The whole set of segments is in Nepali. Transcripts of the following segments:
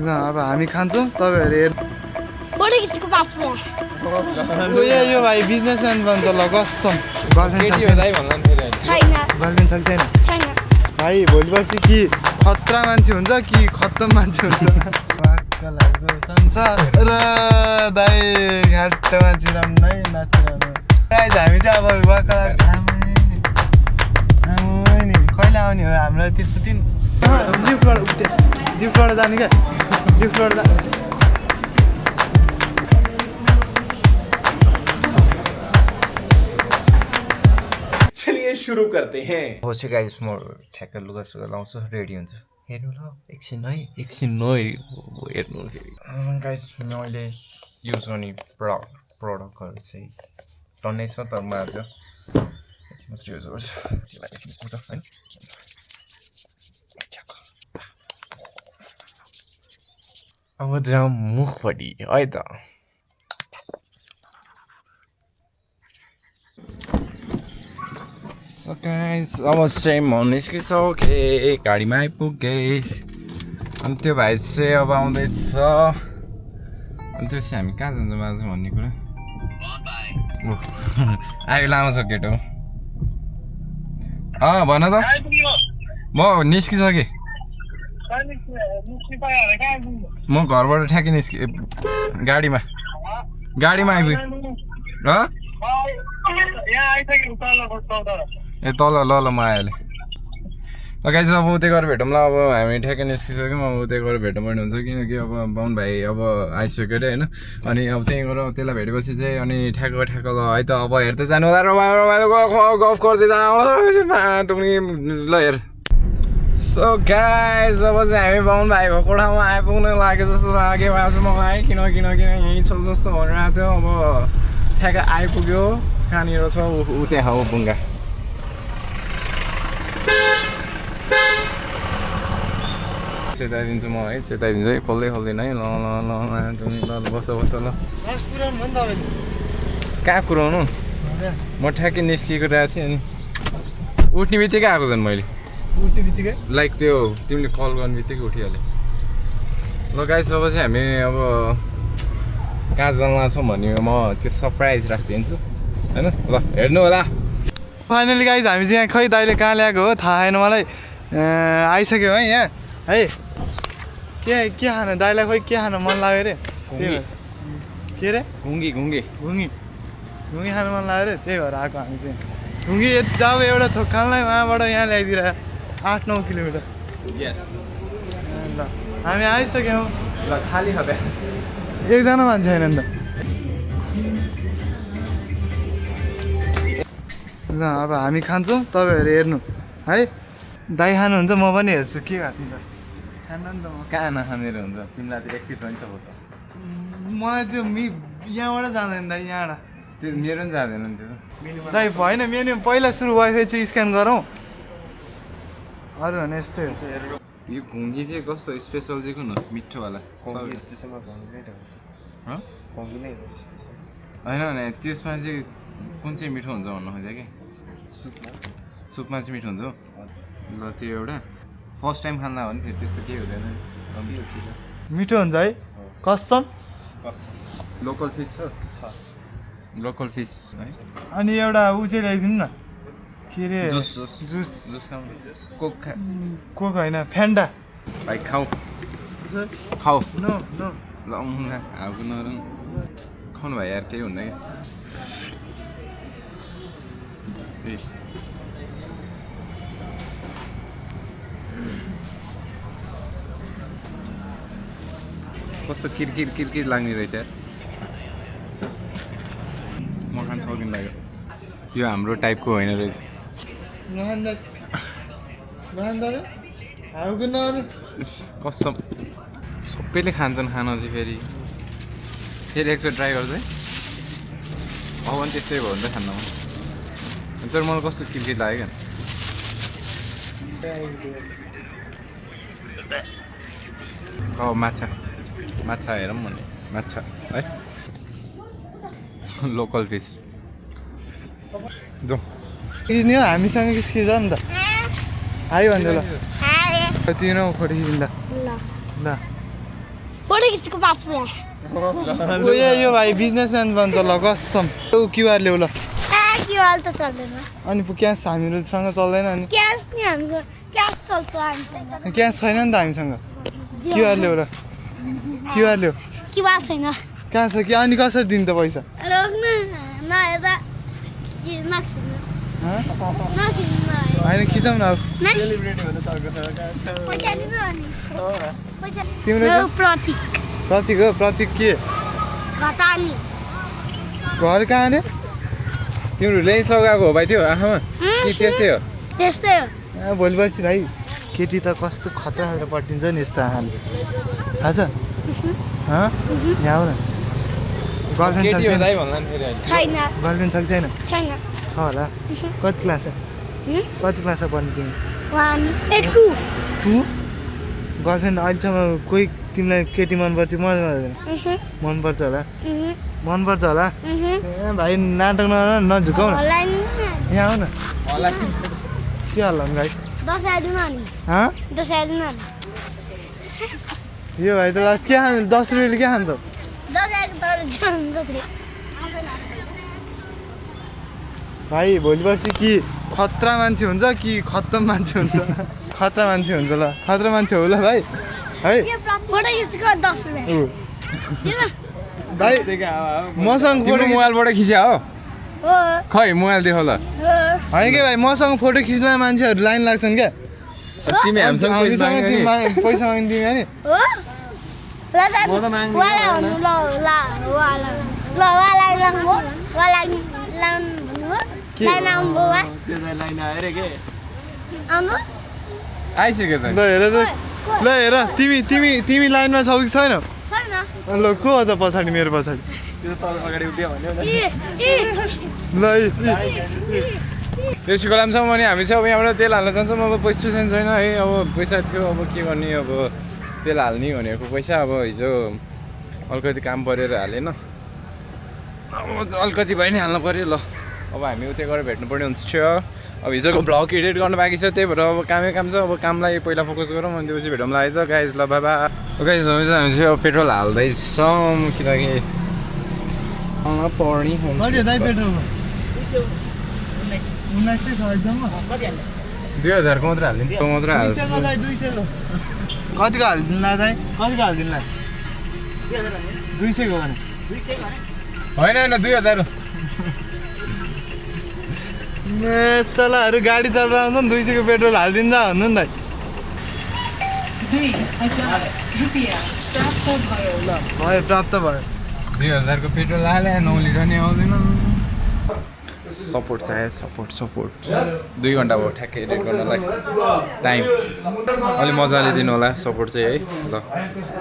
ल अब हामी खान्छौँ तपाईँहरू हेर्नु यो भाइ बिजनेसम्यान बन्छ ल कसम गर्लफ्रेन्ड छ कि छैन भाइ भोलि पर्सि कि खतरा मान्छे हुन्छ कि खत्तम मान्छे हुन्छ वाक्क लाग्दो संसार र दाइ घाट मान्छे राम्रै नाचिरहनु हामी चाहिँ अब वाक्क नि कहिले आउने हो हाम्रो त्यस्तो दिन लिफ्टबाट जाने क्या लिफ्टबाट चलिए शुरू करते हैं होस् गाइस म ठ्याक्क लुगा सुगा लाउँछु रेडी हुन्छु हेर्नु ल एकछिन है हेर्नु गाइस मैले युज गर्ने प्रडक्टहरू चाहिँ टन्नै छ तर म आज यति मात्र युज गर्छु त्यसलाई एकछिन पुग्छ होइन अब जाउँ मुखपट्टि है त So guys, अब चाहिँ म निस्किसकेँ गाडीमा आइपुगेँ अनि त्यो भाइ चाहिँ अब आउँदैछ अनि त्यो चाहिँ हामी कहाँ जान्छौँ आज भन्ने कुरा आयो लामो छ केटो भन त म निस्किसकेँ म घरबाट ठ्याक्कै निस्केँ गाडीमा आइपुगेँ ए तल ल म आइहालेँ ल गाइस अब उतै गएर भेटौँ ल अब हामी ठ्याक्कै निस्किसक्यौँ अब उतै गएर भेट्नु पर्ने हुन्छ किनकि अब बाहुन भाइ अब आइसक्यो अरे होइन अनि अब त्यहीँ गएर त्यसलाई भेटेपछि चाहिँ अनि ठ्याक्क ल है त अब हेर्दै जानु होला रमाइलो गफ गर्दै जानु ल हेर सो गाइस अब चाहिँ हामी बाहुन भाइको कोठामा आइपुग्न लाग्यो जस्तो लाग्यो आज मलाई किन यहीँ छ जस्तो भनिरहेको थियो अब ठ्याक्क आइपुग्यो कहाँनिर छ ऊ त्यहाँ हो बुङ्गा चेताइदिन्छु म है चेताइदिन्छु है खोल्दैन है ल बस ल कहाँ कुराउनु म ठ्याक्कै निस्किएको रहेको थिएँ अनि उठ्ने बित्तिकै आएको झन् मैले उठ्ने बित्तिकै लाइक त्यो तिमीले कल गर्ने बित्तिकै उठिहालेँ ल गाइस अब चाहिँ हामी अब कहाँ जान छौँ भने म त्यो सरप्राइज राखिदिन्छु होइन ल हेर्नु होला फाइनली गाइज हामी चाहिँ यहाँ खै दाइले कहाँ ल्याएको हो थाहा छैन मलाई आइसक्यो है यहाँ है के खानु दाइलाई खोइ के खानु मन लाग्यो अरे त्यही भएर के अरे घुङ्गी खानु मन लाग्यो अरे त्यही भएर आएको हामी चाहिँ घुङ्गी जब एउटा थोक खानलाई उहाँबाट यहाँ ल्याइदिएर 8-9 किलोमिटर ल हामी आइसक्यौँ ल खाली खाँदा एकजना मान्छे छैन नि त ल अब हामी खान्छौँ तपाईँहरू हेर्नु है दाइ खानुहुन्छ म पनि हेर्छु के खानु त खान्न नि त म कहाँ नखानेर हुन्छ तिमीलाई त एक्सिस हुन्छ मलाई त्यो यहाँबाट जाँदैन दाइ यहाँबाट त्यो मेरो पनि जाँदैन नि त्यो दाइ होइन मेन्यु पहिला सुरु वाइफाई चाहिँ स्क्यान गरौँ अरू भने यस्तै हुन्छ यो घुङ्गी चाहिँ कस्तो स्पेसल चाहिँ कुन हो मिठोवाला होइन भने त्यसमा चाहिँ कुन चाहिँ मिठो हुन्छ भन्नु खोजेँ कि सुपमा चाहिँ मिठो हुन्छ हो ल त्यो एउटा फर्स्ट टाइम खाँदा हो भने फेरि त्यस्तो केही हुँदैन मिठो हुन्छ है कसम लोकल फिस छ लोकल फिस है अनि एउटा ऊ चाहिँ ल्याइदिनु न के अरे जुस कोक होइन फेन्डा भाइ खाऊ नो ल हाउको नरौँ खाउनु भाइ यार केही हुन्न क्या कस्तो किरकिर लाग्ने रहेछ यार म खान सकिँदैन लाग्यो यो हाम्रो टाइपको होइन रहेछ कसम सबैले खान्छन् खाना चाहिँ फेरि एकचोटि ट्राई गर्छ है अब पनि त्यस्तै भयो भने त खान्न तर मलाई कस्तो किरकिर लाग्यो क्या माछा हेरौँ भने माछा है लोकल फिस जाउँ खिच्ने हो हामीसँग खिच नि त हाई भन्दै ल तिनीहरू फोटो खिचिन्छ ल फोटो खिचेको 5 रुपैयाँ यो भाइ बिजनेसम्यान बन्छ ल कसम क्युआर ल्याउ ल क्युआर त चल्दैन अनि क्यास हामीसँग चल्दैन अनि क्यास नि हाम्रो क्यास चल्छ हामीसँग क्यास छैन नि त हामीसँग क्युआर ल्याउ र क्युआर ल्याउ क्युआर छैन कहाँ छ कि अनि कसरी दिनु त पैसा रोक्नु नहेर के नखिच्नु होइन खिचाउन अब पैसा दिनु अनि पैसा तिम्रो यो प्रतीक प्रतीक हो प्रतीक के घटानी घर कहाँ अरे तिम्रो लेन्स लगाएको हो भाइ त्यो आँखामा कि त्यस्तै हो त्यस्तै हो भोलि पर्सि भाइ केटी त कस्तो खतरा गरेर पट्टिन्छ नि यस्तो आँखाले थाहा छ यहाँ आऊ न गर्लफ्रेन्ड छ कि छैन भन्ला नि फेरि छैन गर्लफ्रेन्ड छ कि छैन छैन छ होला कति क्लास कति क्लासमा पढ्ने तिमी 1 2 टु गर्लफ्रेन्ड अहिलेसम्म कोही तिमीलाई केटी मनपर्छ मनपर्छ होला मनपर्छ होला ए भाइ नाटक नझुकाउ न यहाँ आऊ न के हल्ला भाइ यो भाइ त लास्ट के खान्छ 10 रुपियाँले के खान्छ भाइ भोलि पर्सि कि खतरा मान्छे हुन्छ कि खत्तम मान्छे हुन्छ खतरा मान्छे हुन्छ ल खतरा मान्छे हो ल भाइ है भाइ मसँग तिम्रो मोबाइलबाट खिच्या हो हो खै मोबाइल देखाउ ल होइन कि भाइ मसँग फोटो खिच्न मान्छेहरू लाइन लाग्छन् क्या तिमी हामीसँग पैसा हामीसँग माग्यो नि। पैसा माग्नु तिमी होइन हो ल जानु वाला भन्नु ल वाला ल वाला लानु वाला लानु भन्नु के? लाइन आउनु वा आउनु आइसक्यो त ल हेर त ल हेर तिमी तिमी तिमी लाइनमा छौ कि छैन छैन ल को अझ पछाडि मेरो पछाडि ल त्यसको लामसम्म भने हामी चाहिँ अब यहाँबाट तेल हाल्न चाहन्छौँ अब पैसा छैन है अब पैसा थियो अब के गर्ने अब तेल हाल्ने भनेको पैसा अब हिजो अलिकति काम परेर हालेन अब अलिकति भए नि हाल्नु पऱ्यो ल अब हामी उतै गएर भेट्नुपर्ने हुन्छ अब हिजोको भ्लग एडिट गर्नु बाँकी छ त्यही भएर अब कामै काम छ अब कामलाई पहिला फोकस गरौँ अनि त्यसपछि भेटौँ है त गाइज ल बाबा गाइज हामी चाहिँ अब पेट्रोल हाल्दैछौँ किनकि पर्ने कति दाइ पेट्रोलको 1900 छ अहिलेसम्म 2000को मात्र हालिदिनु मात्र हाल्छ 200 को दाइ 200 को कतिको हालिदिनु ला दाइ कतिको हालिदिनु ला 200 को भने होइन होइन 2000 मेसलाहरू गाडी चलेर आउँछ नि 200 को पेट्रोल हालिदिन्छ भन्नु नि दाइ भयो प्राप्त भयो 2000 को पेट्रोल हाले 9 लिटर नै आउँदैन सपोर्ट चाहियो सपोर्ट 2 घन्टा भयो ठ्याक्कै एडिट गर्नलाई टाइम अलि मजाले दिनु होला सपोर्ट चाहिँ है ल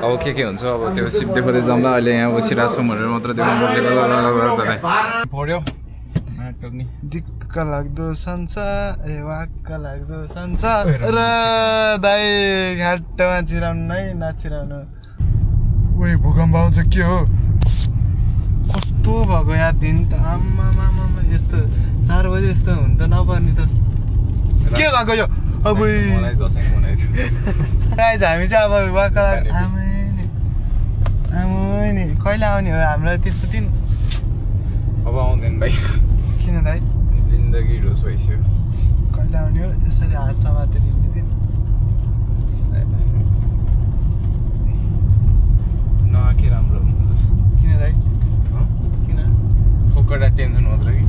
अब के हुन्छ अब त्यो सिप देखाउँदै जाउँला अहिले यहाँ बसिरहेको छौँ भनेर मात्र देखाउनु पऱ्यो नाटक नि दिक्क लाग्दो संसार ए वाक्क लाग्दो संसार र दाइ घाटमा चिराउनु नै नचिराउनु ओइ भूकम्प आउँछ के हो कस्तो भएको यार दिन त आम्मा यस्तो 4 बजे यस्तो हुन त नपर्ने त के भएको यो अब मलाई जसै बनाइदियो गाइज हामी चाहिँ अब वाक्क आमै नि कहिले आउने हो हाम्रो त्यस्तो दिन अब आउँदैन भाइ किन दाइ जिन्दगी ढोस भइसक्यो कहिले आउने हो यसरी हात समातेर हिँड्ने दिन नआके राम्रो किन दाइ किन फोकटा टेन्सन मात्र कि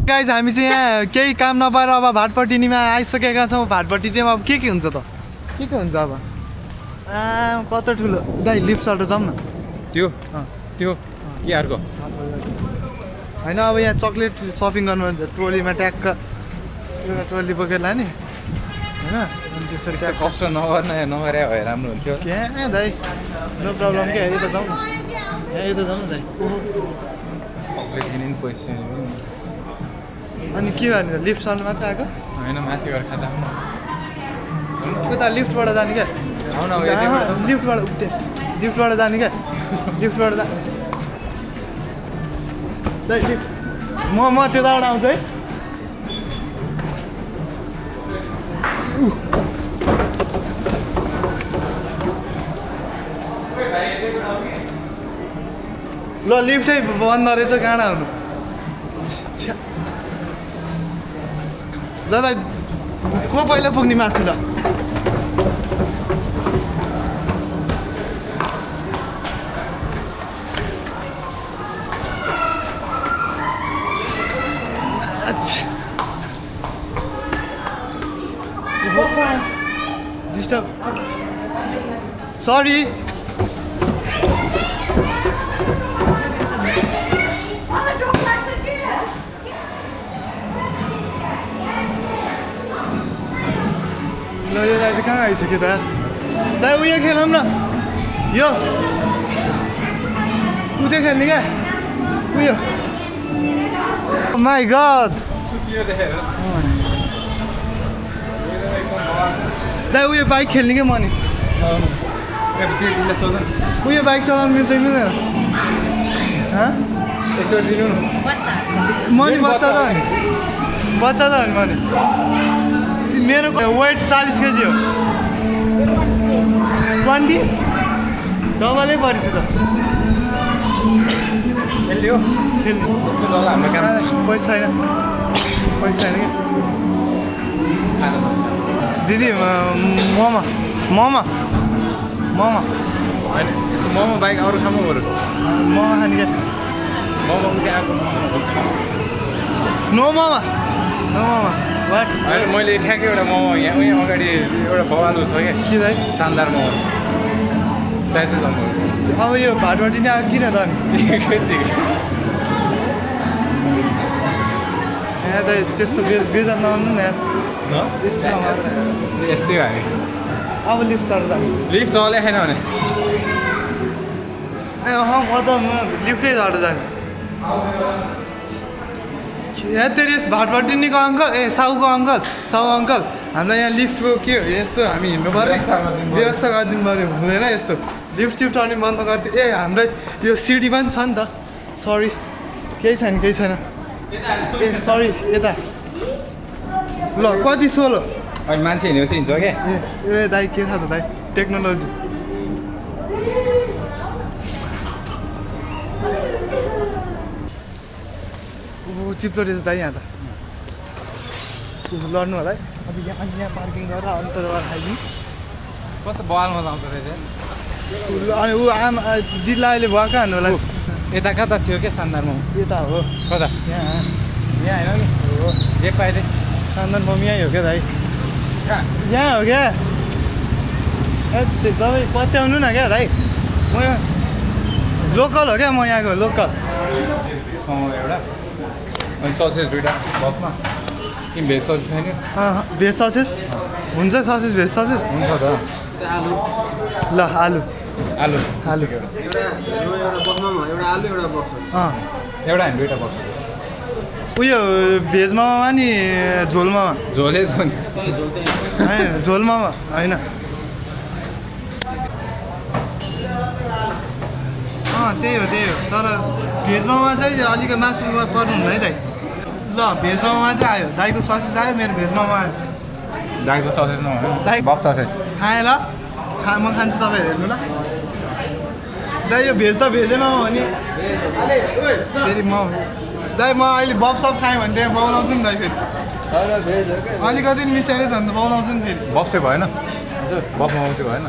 गाइज हामी चाहिँ यहाँ केही काम नपाएर अब भाटपट्टिनीमा आइसकेका छौँ भाटपट्टिनीमा अब के हुन्छ त के हुन्छ अब कत्रो ठुलो दाइ लिफ्ट सल्टर जाउँ न त्यो त्यो के अर्को होइन अब यहाँ चक्लेट सपिङ गर्नु भन्छ ट्रोलीमा ट्याक्क एउटा ट्रोली बोकेर लाने होइन अनि त्यसरी त्यस्तो कष्ट नगरे भए राम्रो हुन्थ्यो के दाइ नो प्रब्लम के यता जाउँ न यहाँ यता जाउँ न दाइ चक्लेट किने नि पैसा अनि के गर्ने त लिफ्ट सर्नु मात्र आएको होइन माथि गएर खाँदा उता लिफ्टबाट जाने क्या आउन अब लिफ्टबाट उठ्थेँ लिफ्टबाट जाने क्या लिफ्टबाट दाइ लिफ्ट म त्यताबाट आउँछु है ल लिफ्टै बन्द रहेछ कहाँ आउनु छ्या। दादा को पहिला पुग्ने माथि ल डिस्टर्ब सरी ल यो दाइ चाहिँ कहाँ आइसक्यो त दाइ उयो खेलौँ न यो उतै खेल्ने क्या उयो माई गड दाइ उयो बाइक खेल्ने क्या म नि उयो बाइक चलाउनु मिल्छ मिल्दैन म नि बच्चा त हो नि बच्चा त हो नि म नि मेरो वेट 40 केजी हो 20 डबलै परेछ त खेल्ने पैसा छैन पैसा छैन क्या दिदी मोमो मोमो मोमो होइन मोमो बाइक अरू ठाउँमा बरु मोमो खाने क्या momo no momo no momo what होइन मैले ठ्याक्कै एउटा मोमो यहाँ उयो अगाडि एउटा भवालु छ क्या के दाइ शानदार मोमो त्यहाँ चाहिँ जम्मू अब यो भाटभाटी नै आएको किन त अनि यहाँ त त्यस्तो बेजा नआउनु न त्यस्तो यस्तै हो हामी अब लिफ्ट चढ्दा लिफ्ट चले छैन भने ए म त लिफ्टै चढ्दा जाने यहाँ तेरि भाटभाटिनीको अङ्कल ए साउको अङ्कल साउ अङ्कल हामीलाई यहाँ लिफ्टको के हो यस्तो हामी हिँड्नु पऱ्यो व्यवस्था गरिदिनु पऱ्यो हुँदैन यस्तो लिफ्ट सिफ्ट आउने बन्द गर्थ्यो ए हामीलाई यो सिडी पनि छ नि त सरी केही छैन केही छैन ए सरी यता ल कति 16 अनि मान्छे हिँडेपछि हिँड्छ क्या ए दाइ के छ त दाइ टेक्नोलोजी चिप्लो रहेछ दाइ यहाँ त लड्नु होला है अब यहाँ पार्किङ गरेर अन्त खाइदिउँ कस्तो बवालमा लाउँदो रहेछ अनि ऊ आमा दिदीलाई अहिले भयो कहाँ हान्नु होला यता कता थियो क्या शानदार मोमो यता हो कता यहाँ यहाँ होइन नि हो एक पाइदिए शानदार मोमो यहीँ हो क्या दाइ कहाँ यहाँ हो क्या ए तपाईँ पत्याउनु न क्या दाइ म यहाँ लोकल हो क्या म यहाँको लोकल मोमो एउटा अनि ससेज दुइटा बफमा तिमी भेज ससेज छैन भेज ससेस हुन्छ ससेस भेज ससेस हुन्छ त ल आलु आलु आलु एउटा होइन दुइटा बक्स उयो भेज मोमोमा नि झोल मोमो झोले त नि होइन झोल मोमो होइन त्यही हो तर भेज मोमोमा चाहिँ अलिक मासुमा पर्नु हुन्न है दाइ ल भेज मोमोमा चाहिँ आयो दाइको ससेस आयो मेरो भेज मोमो आयो दाइको ससेज नभए दाइ बफ ससेज खाएँ ल म खान्छु तपाईँ हेर्नु ल दाइ यो भेज त भेजै मोमो हो नि फेरि म दाइ म अहिले बफ सफ खाएँ भने त्यहाँ बाउलाउँछु नि दाइ फेरि अलिकति मिसाएरै छ भने त बाउलाउँछु नि फेरि बफ चाहिँ भएन बफ मोमो चाहिँ भएन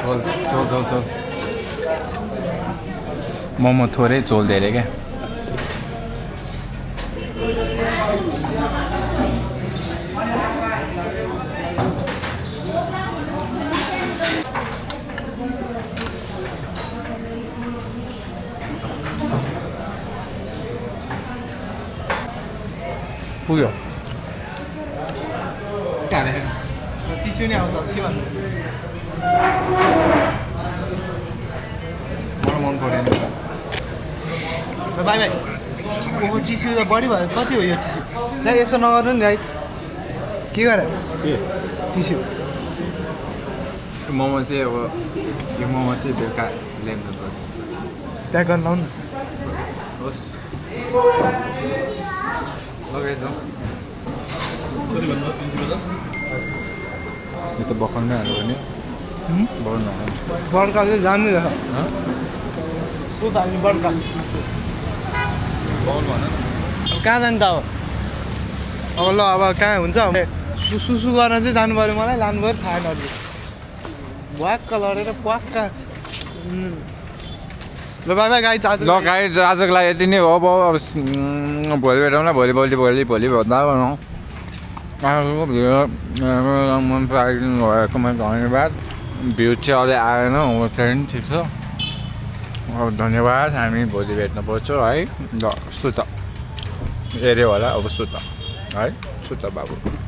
झोल मोमो थोरै झोल धेरै क्या पुग्यो टिस्यु नै आउँछ के भन्नु मलाई मन परेन बाई बाई ओहो टिस्यु त बढी भयो कति हो यो टिस्यु दाइ यसो नगर्नु नि दाइ के गरे टिस्यु मोमो चाहिँ अब यो मोमो चाहिँ बेलुका ल्याउनु पर्छ त्यहाँ गर्न लाउनु होस् लगाइजाउँ यो त बखाउनै हाल्नु भने बगाउनु हाल्नु बर्खा चाहिँ जानु रहेछ सुत हामी बर्खा बगाउनु भन कहाँ जानु त अब ल अब कहाँ हुन्छ सुसु गर्न चाहिँ जानु पऱ्यो मलाई लानु पऱ्यो थाहा छैन अझै वाक्क लडेर प्वाक्क ल बाई बाई गाई आज ल गाइज आजको लागि यति नै हो अब भोलि भेटौँला भोलि भेट्दा बनाउँ आजको भिडियो मन पराइदिनु भएकोमा धन्यवाद भ्यू चाहिँ अझै आएन हो चाहिँ ठिक छ अब धन्यवाद हामी भोलि भेट्न पर्छौँ है ल सुत हेऱ्यो होला अब सुत है सुत बाबु